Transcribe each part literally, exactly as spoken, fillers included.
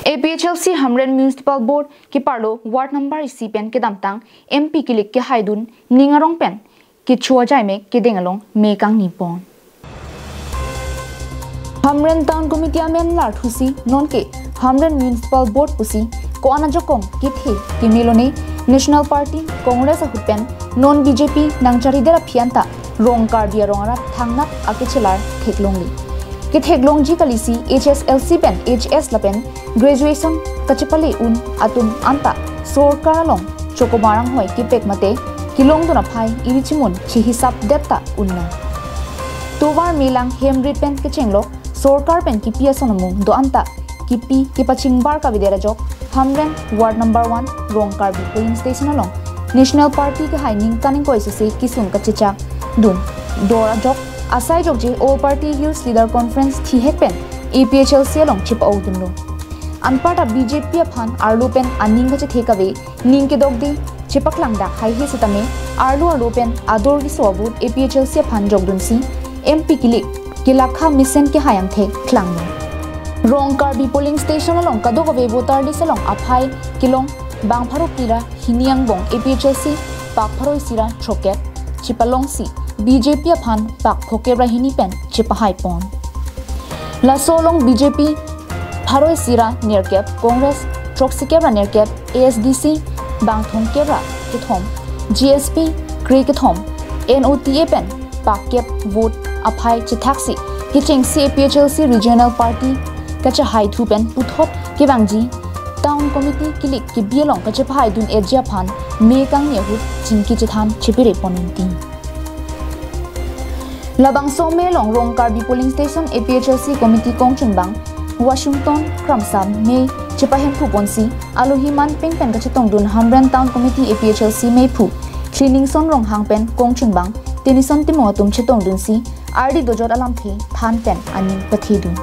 A P H L C Hamren Municipal Board keparlo ward number isi pen kedamtang M P kilik kehaidun ning arong pen kecho ajaimek kedeng along me kangni pon. Hamren Town Committee amen larthusi nonke Hamren Municipal Board pusi ko-an ajokong kethe keme lone National Party Congress ahut pen non B J P nangcharidet aphi anta Rong Karbi arong arat thangnat akechelar theklongle. Ketheklongji kalisi H S L C pen H S lapen graduation kachepale un atum anta sorkar along chokomar anghoi kepek mate kelongdun aphai iri chimun chihisap detta unnang. Tovar melang hemrit pen kechenglok sorkar pen kipi ason amung do anta kipi kepachingbar kavedet ajok Hamren ward number one Rong Karbi polling station along National Party kehai ningkan ingkoi sese kesung kachechak dun dor ajok asai jokje All Party Hills Leader Conference thihek pen A P H L C along chepa-odunlo. Anparta B J P aphan arlo pen aning kachethe kave ning kedokde chepaklangdak haihe setame arlo arlo pen ador keso a-vote A P H L C aphan jokdunsi M P kilik kelakha mesen kehai angthek klanglo. Rong Karbi polling station along kadokave voter list along aphai kelong bang pharo phli ra hini angbong A P H L C pak pharo isi ra throkep chepalongsi B J P aphan pak phokep ra hini pen chepahai pon. Laso along B J P pharo isi ra nerkep, Congress throksikep ra nerkep, A S D C bang thomkep ra kethom, G S P kre kethom, N O T A pen pak kep vote aphai chethaksi kechengsi A P H L C Regional Party kachahaithu pen puthot kevangji Town Committee kilik kebi along kachepahaidun-etji aphan me kangni ahut chingki chethan chepere pon unti. Labangso me along Rong Karbi polling station A P H L C committee kongchunbang Washington Kramsam me chepahemphu ponsi alohi manpeng pen kachetongdun Hamren Town Committee A P H L C meiphu Kliningson Ronghang pen kongchunbang Tenison Timung atum chetongdunsi ardi dojot alamthe than pen aning pathedun.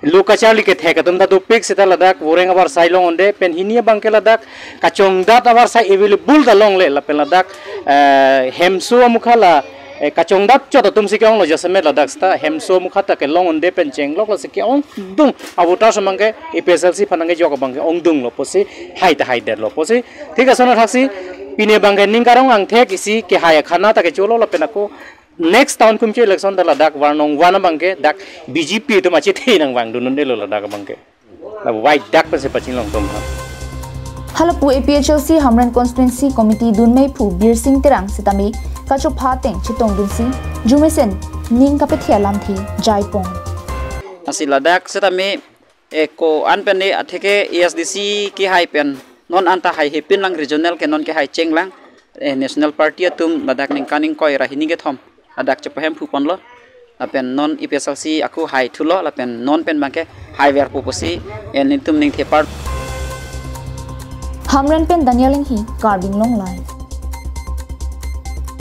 Lo kacharli kethek atum ta dopik seta ladak voreng avarsai longonde pen hini abangke ladak kachongdat avarsai available ta longle lapen ladak, eh, hemso amukha la, eh, kachongdat chot atum si ke-onglo jasemet ladak seta hemso amukha ta kelongonde pen chenglok la si ke-ongdung avoter samangke A P H L C aphan nangkejok abangke ongdunglo pusi hai ta haidetlo pusi. Thik ason athaksi pine abangke ning karong angthek isi kehai akhana ta kecholo lapen ako next town kumche election ta ladak Warnong one abangke dak B J P atum achethe nangvangdun un-elo ladak abangke. La wai dak pensi pachinglong tum ha. Halapu A P H L C Hamren Constituency Committee dun meiphu Birsing Terang setame kachopha ateng chetongdunsi jumesen ning kapethe alamthe jaipon. Lasi ladak setame eko an pen ne atheke A S D C kehai pen non anta haihe pinlang regional ke non kehai chenglang, eh, National Party atum ladak ningkan ingkoi ra hini kethom ladak chepahemphu ponlo. Lapen non A P H L C ako haithulo lapen non pen abangke haiverpo pusi, eh, nelitum ningthepar. Hamren pen Daniel Enghi, Karbi Anglong Live.